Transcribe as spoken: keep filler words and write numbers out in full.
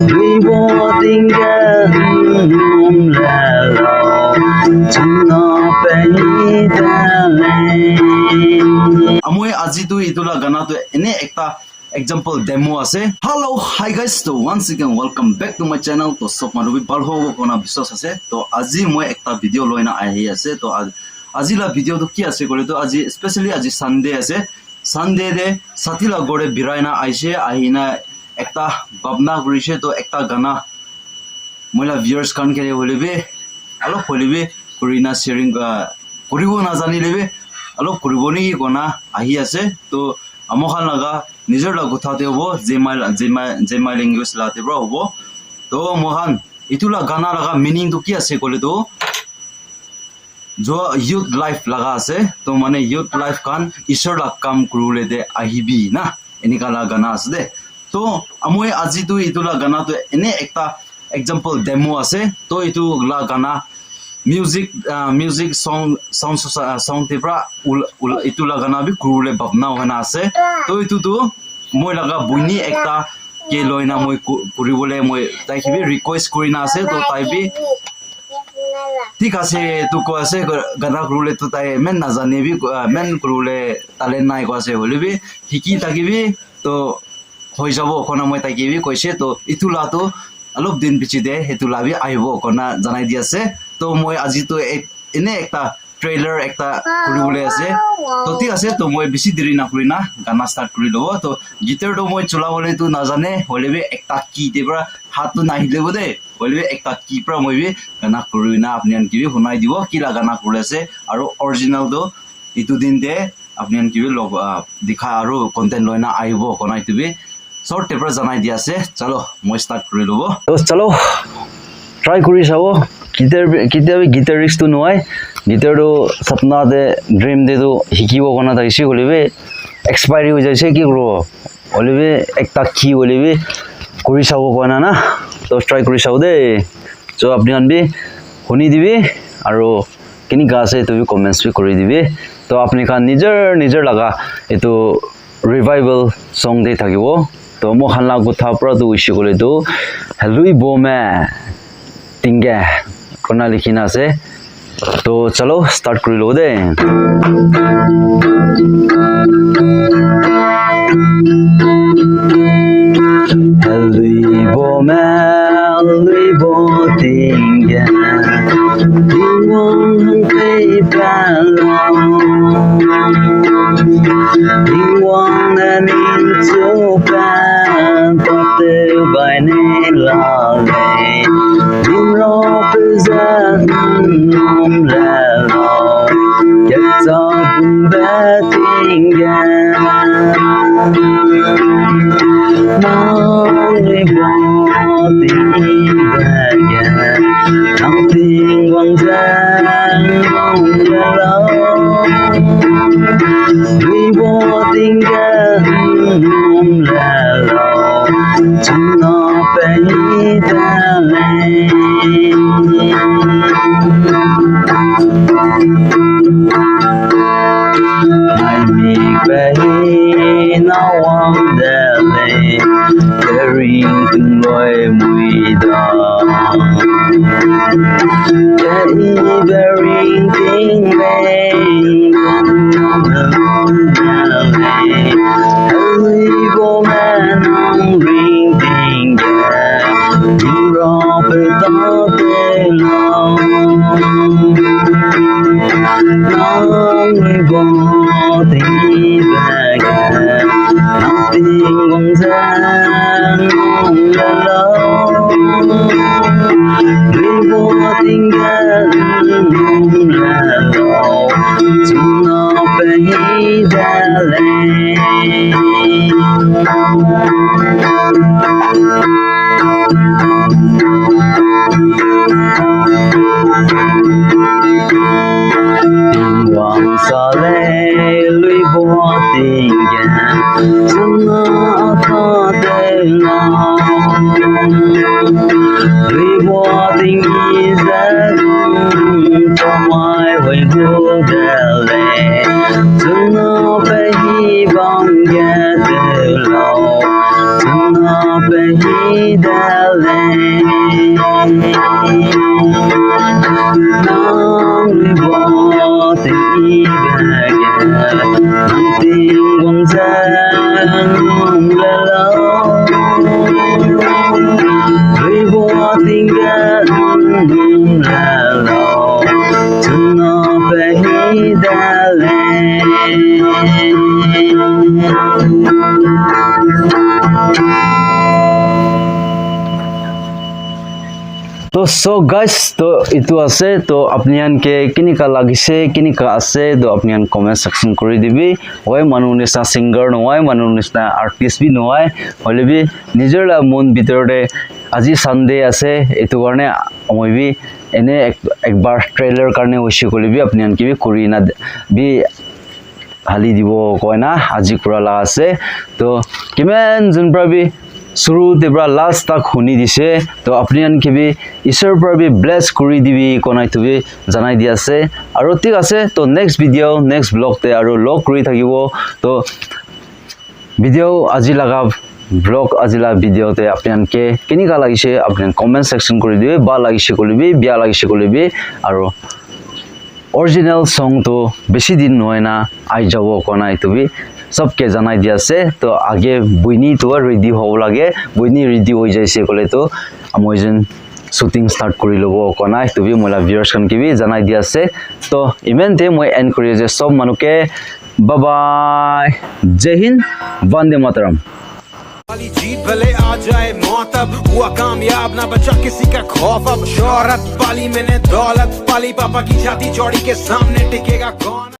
Lui bo ting ge num le lo, chuna pe ni de le. Amoi aji tu itu la gana tu ene ekta example demo ase. Hello, hi guys, so once again welcome back to my channel. To sob manu bi bhal hobo kona biswas ase. To aji moi ekta video loina ahi ase. To a- aji la video tu ki ase kole to aji, especially aji Sunday ase. Sunday de sati la gore birai na aise, ahina ekta bhabna kurise to ekta gana moi la viewers khan ke hoile bi alop hoile bi kurina sharing, ah, kuribo najanile bi alop kuribo niki kona ahi ase. To amo khan laga nijor la kotha te hobo, jemai la, jemai, jemai language la te pra hobo. To moikhan itu la gana laga meaning tu ki ase kole tu, jo youth life laga ase, to mane youth life khan Ishwar la kam kuribole te ahibi na, enika la gana ase de. To amoi aji tu itu la gana tu ene ekta example demo ase. To itu la gana music, ah, music song, sound sosa- sound te pra ul- ul- itu la gana bi kuribole bhabna hoina ase. To itu tu moi laga buini ekta ke loina moi ku- kuribole moi tai ke bi request kurina ase. To tai bi thik ase, tu koi ase, gana kuribole tu tai men najane bi, ah, men kuribole talent nai koi ase, hoile bi hiki thaki bi to hoi jabo kona moi tai ke bi koise. To itu la tu alop din piche te itu la bi ahibo kona janai di ase. To moi aji tu ek- ene ekta trailer ekta kuribole ase. To thik ase, to moi bishi deri na kurina gana start kuri lobo. To guitar to moi chulabole tu najane, hoile bi ekta key te pra hat tu nahile bo de. Hoile bi ekta key pra moi bi gana kurina apni khan ke bi hunai dibo, ki la gana kuri ase, aru original tu itu din te apni khan ke bi log- ah, dikha aru content loina ahibo kona itu bi short te pra janai di ase. Chalo, moi start kuri lobo. To chalo, try kuri sabo. Guitar bi- ketia bi guitarist tu nohoi. Guitar tu sapna te, dream te tu hikibo kona thakise, hoile bi expiry hoi jaise, ki kuribo? Hoile bi ekta key hoile bi kuri sabo kona na. To try kuri sabo de. So apni khan bi huni dibi aru kenika ase itu bi comments bi kuri dibi. To apni khan nijor nijor laga itu revival song te thakibo. To moi khan la kotha pra tu hoise koile tu, Helui bo me tingge kona likhi na ase. To chalo, start kuri lobo de. Helui bo me, helui bo tingge, tingwang hang pei pa lo. Tingwang na min chu pa, pa te bai ne la le. Tingro pe za num la lo. Yatsa kumba tingga. Nang ni bo tingga. Nang ting wang zang wang la lo. Ni bo tingga num la lo. Chuna pe ni da le. Mai mi bai na wang da le, kering tung loi mui da. Kei bering ting leng, tung loi mui da le. Hui bo man ring ting ga. Ro pe ta te lo. Nang ri bo ting ba ga. Nang ting gong zang gong la lo. Ri bo ting ga gong la lo. Chung no pe hi da le. Tingwang sa le lui bo ting ya, chung na ta te la. Lui bo ting i za tung, to mai hui gu da le. Chung na pe hi bang ya te la. Chung na pe hi da To so guys, to itu ase, to apni khan ke kinika lagise, kinika ase, to apni khan comment section kuri dibi. Hoi manu nisna singer nohoi, manu nisna artist bi nohoi, hoile bi nijor la mon bitor te aji Sunday ase, itu karne moi bi ene ek, ekbar trailer karne hoishe koile bi apni khan ke bi kuri na bi hali dibo koina aji kura la ase. To kiman jun pra bi suru te pra last tak huni dise, to apni khan ke bi Isor pra bi bless kuri dibi koina itu bi janai di ase. Aro thik ase, to next video, next vlog te aro log kuri thakibo. To video aji laga vlog, aji la video te apni khan ke kinika lagise, apni khan comment section kuri dibi, bhal lagise koile bi, bia lagise koile bi, aro original song tu bishi din nohoi na ai jabo koina itu bi sob ke janai di ase. To age buini tu ready hobo lage, buini ready hoi jaise koile tu moi jun shooting start kuri lobo koina itu bi moi la viewers khan ke bi janai di ase. To iman te moi end kuri ase, sob manu ke bye bye, Jai Hind, Vande Mataram. वाली जीत भले आ जाए मौत अब, हुआ कामयाब ना बचा किसी का खौफ अब। शोहरत पाली मैंने दौलत पाली, पापा की छाती चौड़ी के सामने टिकेगा कौन?